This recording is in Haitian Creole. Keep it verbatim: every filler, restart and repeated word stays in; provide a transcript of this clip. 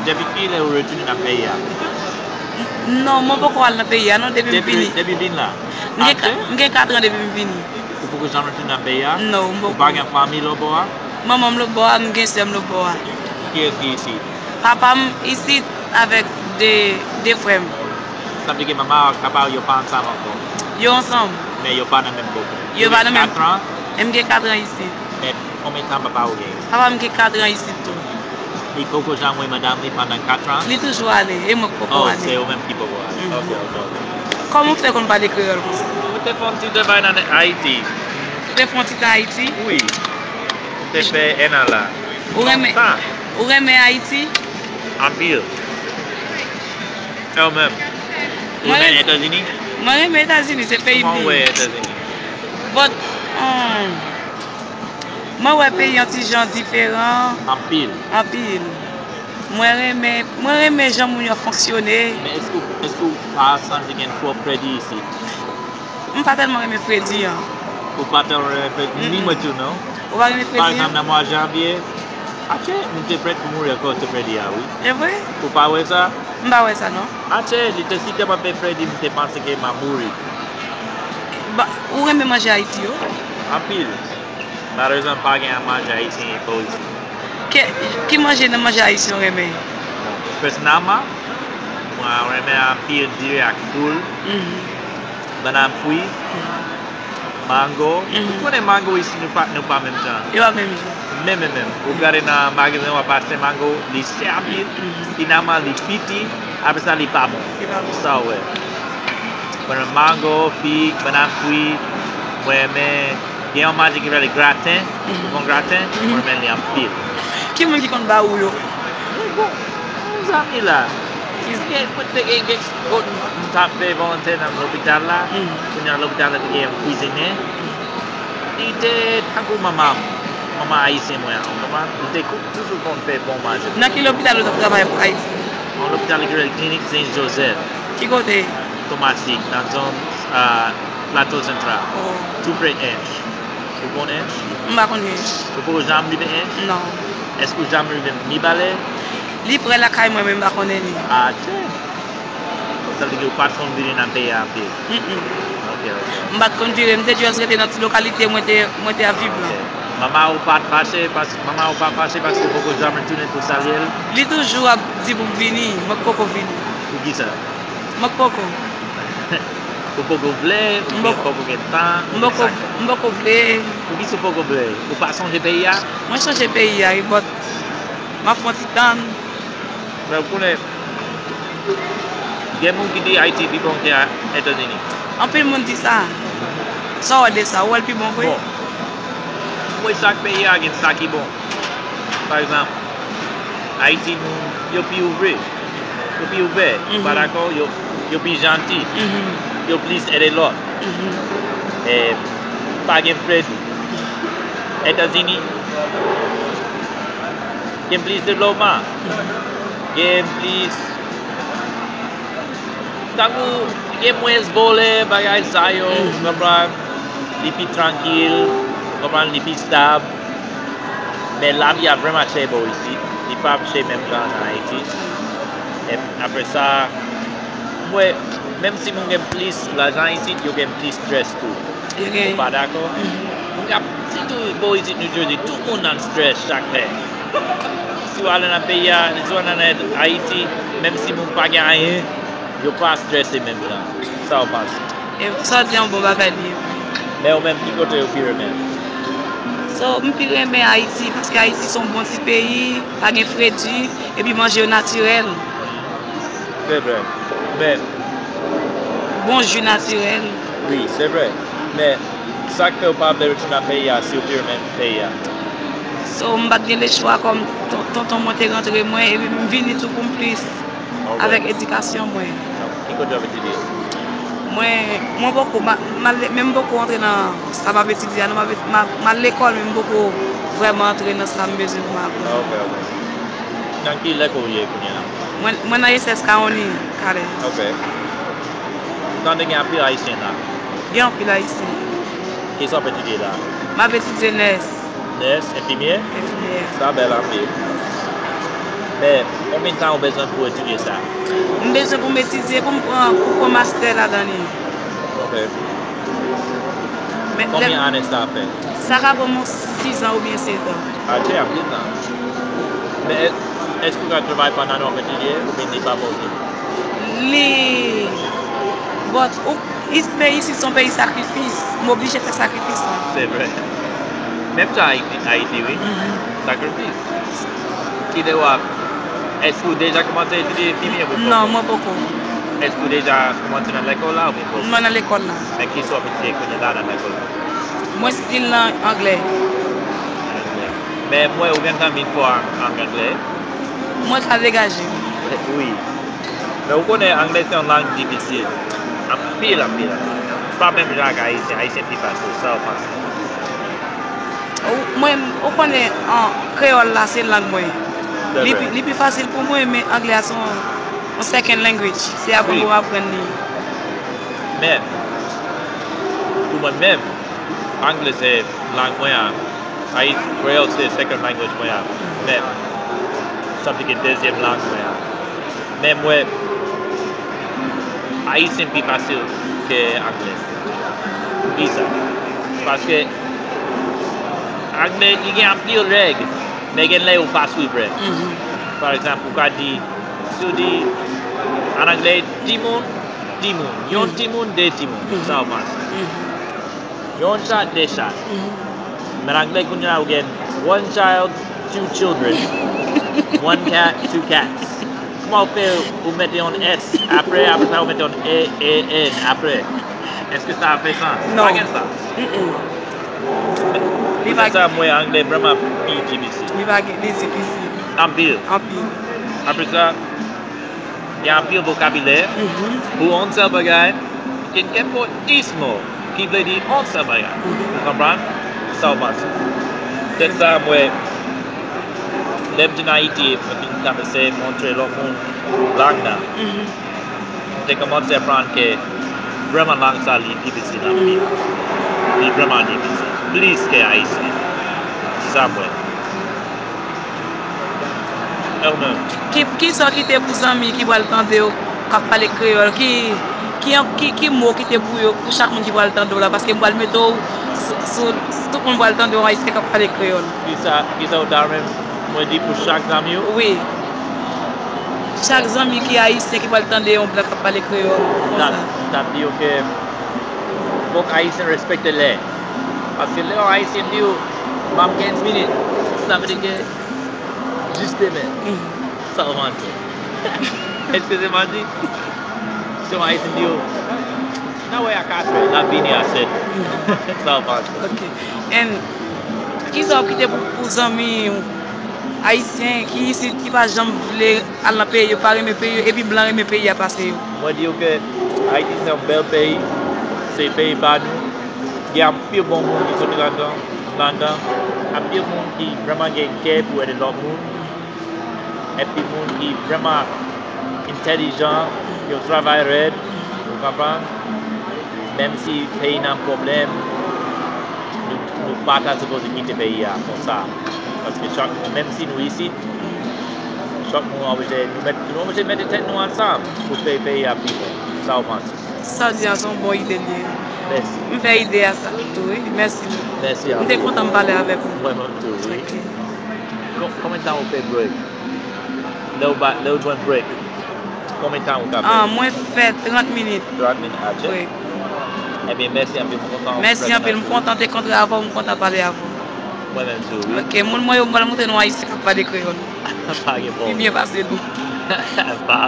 Depi kilè ou retounen nan peyi a? Non, mwen poko al nan peyi a non, depi m vini. Depi vin la? M gen ka- m gen katran depi m vini. Ou poko janm retounen nan peyi a? Non, m poko. Ou pa gen fanmi lòtbò a? Manman m lòtbò a, m gen sè m lòtbò a. Kiyès ki isit? Papa m isit avèk de, de frè m. Sa vle di ke manman ak papa w yo pa ansanm ankò? Yo ansanm. Men yo pa nan menm bòkò? Yo pa nan menm. Ou gen katran? M gen katran isit. Men konbyen tan papa w genyen? Papa m gen katran isit tou. Li poko janm wè madanm li pandan katran? Li toujou ale, e mwen k poko ale. Oh, se ou menm ki poko ale. Mhm. Ok, ok, ok. Kòman w fè konn pale kreyòl konsa? Mwen te fè yon ti travay nan Ayiti. Ou te fè yon ti tan Ayiti? Wi. Mwen te fè en an la. Ou renmen, ou renmen Ayiti? Anpil. E ou menm? Ou renmen Etazini? Mwen renmen Etazini, se peyi m. Kòman w wè Etazini? But, um, mwen wè peyi an ti jan diferan. Anpil. Anpil. Mwen renmen, mwen renmen jan moun yo fonksyone. Men èske, èske w pa santi gen twòp fredi isit? M pa tèlman renmen fredi an. Ou pa tèlman renmen fredi? Ni mwen tou non. Ou pa renmen fredi an? Pa egzanp, nan mwa janvye, atchè, m te prèt pou mouri akoz de fredi a, wi. E vre? Ou pa wè sa? M pa wè sa non. Atchè, li te si tèlman fè fredi, m te panse ke m ap mouri. Ba, ou renmen manje Ayiti yo? Anpil. Malerezman, pa gen manje ayisyen bò isit. Ki, ki manje nan manje ayisyen w renmen? Bon, pèsonèlman, mwen renmen anpil diri ak poul, mhm, bannann fri, mango. Mhm. Ou konnen mango isit nou pa, nou pa menm jan. Yo pa menm jan. Menm, menm, menm. Ou gade nan magazen, w ap achte mango, li chè anpil, mhm, finalman, li piti, apre sa, li pa bon. Li pa bon. Sa w wè. Mwen renmen mango, fig, bannann fri, mwen renmen Gen yon manje ki rele graten. Mhm. Ou konn graten? Mhm. Mwen renmen li anpil. Ki moun ki konn ba ou yo? Mwen bon, yon zanmi la. Ki gen, mwen te gen, gen, kot m t ap fè volontè nan lopital la. Mhm. Kounye a lopital la te gen yon kwizinen. Li te tankou manman m, manman ayisyen mwen an, ou konprann? Li te kou-, toujou konn fè bon manje. Nan ki lopital ou t ap travay pou Ayiti? Yon lopital ki rele Klinik Sen Jozèf. Ki kote? Tomasik, nan zòn, ah, Plato Santral. Oh. Tou pre Ench. Ou konn Ench? M pa konn Ench. Ou poko janm rive Ench? Non. Èske ou janm rive Mibalè? Li pre lakay mwen, men m pa konnen li. Atchè! Sa vle di ou pa t konn vini nan peyi a anpil? Mm, mm. Ok, ok. M pa t konn vini, m te jis rete nan ti lokalite mwen te, mwen te ap viv lan. Ok. Manman ou pa t fache, pas-, manman ou pa fache paske ou poko janm retounen pou salye l? Li toujou ap di pou m vini, mwen k poko vini. Poukisa? Mwen k poko. Ou poko vle, oubyen poko gen tan, oubyen sa k fè? M poko vle. Poukisa ou poko vle? Ou pa sonje peyi a? Mwen sonje peyi a, wi, but m ap fè yon ti tann. Men ou konnen, gen moun ki di Ayiti pi bon ke Etazini. Anpil moun di sa. Sa w wè de sa? Ou wè l pi bon vre? Bon. Mwen, chak peyi a gen sa ki bon. Pa egzanp, Ayiti moun, yo pi ouvri. Yo pi ouvè. Ou pa dakò? Yo, yo pi janti. Mhm. Yo plis ede lòt. Mhm. E pa gen fredi. Etazini, gen plis devlopman. Gen plis, tankou, gen mwens vòlè, bagay sa yo, ou konprann? Li pi trankil, ou konprann? Li pi stab. Men lavi a vrèman chè bò isit. Li pa chè menm jan an Ayiti. E apre sa, m wè, menm si moun gen plis lajan isit, yo gen plis strès tou. Ou pa dakò? Mhm. Moun k ap, sitou bò isit New Jersey, tout moun nan strès chak lè. Si w ale nan peyi a, si w ale nan Ayiti, menm si moun pa gen anyen, yo pa strese menm jan. Sa w panse? E sa w di a yon bon bagay li ye. Men ou menm, ki kote ou pi renmen? So, m pi renmen Ayiti, paske Ayiti se yon bon ti peyi, pa gen fredi, epi manje yo natirèl. Se vre. Men, bon ji natirèl. Wi, se vre. Men, sa k fè ou pa vle retounen nan peyi a si ou pi renmen peyi a? So, m pa t gen lechwa kòm ton-, tonton mwen te rantre mwen, epi m vini tou pou m plis avèk edikasyon mwen. Ki kote w ap etidye? Mwen, mwen poko, m a-, m al, men m poko antre nan sa m ap etidye a, non, m ap et-, m a-, m al lekòl, men m poko vrèman antre nan sa m bezwen pou m aprann. Ok, ok. Nan ki lekòl ou ye kounye a? Mwen, mwen nan S S Kaoni, Kalè. Ok. Ou tande gen anpil Ayisyen la? Gen anpil Ayisyen. Kisa w ap etidye la? M ap etidye nès. Nès, enfimyè? Enfimyè. Sa bèl anpil. Men, konbyen tan ou bezwen pou etidye sa? M bezwen pou m etidye, pou m pran, pou pran mastè ladan li. Ok. Men, Konbyen ane sa ap fè? Sa ka pran mwen sizan oubyen setan. A, se anpil tan. Men, èske ou ka travay pandan w ap etidye, oubyen li pa posib? Li, but, ou, is-, peyi isit se yon peyi sakrifis. M oblije fè sakrifis la. Se vre. Menm jan Ayiti, Ayiti, wi. Mhm. Sakrifis. Kilè w ap, èske ou deja kòmanse etidye pi byen pou Non, mwen poko. Èske ou deja kòmanse nan lekòl la oubyen poko? Mwen nan lekòl la. Men kisa w ap etidye kounye la nan lekòl la? Mwen still nan anglè. Anglè. Men mwen, ou gentan vin fò an, an anglè? Mwen ka degaje m. Wi. Men ou konnen, anglè se yon lang difisil. Anpil, anpil, anpil. Se pa menm jan ak ayisyen. Ayisyen pi fasil. Sa w panse? Ou, mwen, ou konnen, an, kreyòl la, se lang mwen. Se Li vre. Pi, li pi fasil pou mwen, men anglè a se yon, yon second language. Se aprann Wi. pou m aprann li. Men, pou mwen menm, anglè se lang mwen an. Ayit-, kreyòl se second language mwen an. Men, sa vle di ke dezyèm lang mwen an. Men mwen, ayisyen pi fasil ke anglè. Poukisa? Paske anglè, li gen anpil règ, men gen lè yo pa swiv règ. Mhm. Pa egzanp, ou ka di, si w di, an anglè, timoun, timoun. Yon Mhm. timoun, de timoun. Mhm. Sa w panse? Mhm. Yon chat, de chat. Mhm. Men anglè kounye a ou gen one child, two children, one cat, two cats. Kòman w fè ou mete yon S apre, apre sa ou mete yon A, A, N apre? Èske sa ap fè sans? Non. Pa gen sans. Mm-mm. Li pa Poutèt sa, mwen, anglè vrèman pi difisil. Li pa gen, li difisil. Anpil. Anpil. Apre sa, gen anpil vokabilè Mhm. pou yon sèl bagay, ki gen kèk mo, dis mo, ki vle di yon sèl bagay. Mhm. Ou konprann sa w panse? Poutèt sa, mwen, lè m vin Ayiti, mwen vin tann eseye montre lòt moun lang nan. Mhm. M te kòmanse aprann ke vrèman lang sa li difisil anpil. Li vrèman difisil. Plis ke ayisyen. Se sa m wè. E ou menm? Ki, ki, kisa w kite pou zanmi ki pral tande w k ap pale kreyòl? Ki, ki, ki, ki mo w kite pou yo, pou chak moun ki pral tande w la? Paske m pral mete w sou, sou, tout moun pral tande w, ayisyen k ap pale kreyòl. Kisa, kisa w ta renmen mwen di pou chak zanmi w? Wi. Chak zanmi ki ayisyen ki pral tande yon blan k ap pale kreyòl, M t ap, konsa. M t ap di yo ke fòk ayisyen respekte lè. Paske lè yon ayisyen di w, "M ap kenz minit," sa vle di ke jis demen. Mhm. Sa w manti. Èske se manti? Si yon ayisyen di w, "N a wè a katrè, n ap vini a sèt." Sa w panse? Ok. And kisa w kite pou, pou zanmi w ayisyen ki isit, ki pa janm vle al nan peyi yo, pa renmen peyi yo, epi blan renmen peyi a pase yo? Mwen di yo ke Ayiti se yon bèl peyi, se peyi pa nou. Gen anpil bon moun ki soti ladan, ladan. Anpil moun ki vrèman gen kè pou ede lòt moun. Epi moun ki vrèman entèlijan, yo travay rèd, ou konprann? Menm si peyi nan pwoblèm, nou, nou pa ta sipoze kite peyi a konsa. Paske chak, menm si nou isit, chak moun oblije, nou mèt, nou oblije mete tèt nou ansanm pou fè peyi a pi bon. Sa w panse? Sa w di a se yon bon ide l ye. Mèsi. M fè ide a sa tou, wi. Mèsi. Mèsi a ou. M te kontan m pale avèk ou. Mwen menm tou, wi. Ok. Kon-, konbyen tan ou fè break? Lè ou ba, lè ou jwenn break, konbyen tan ou ka fè? Ah, mwen fè trant minit. Trant minit, ok. Wi. Ebyen, mèsi anpil, m kontan. Mèsi anpil, m kontan te kontre avè w, m kontan pale avè w. Mwen menm tou, wi. Ok, moun mwen yo, m pral montre nou ayisyen k ap pale kreyòl. Pa gen pwoblèm. Pi byen pase nou. Pa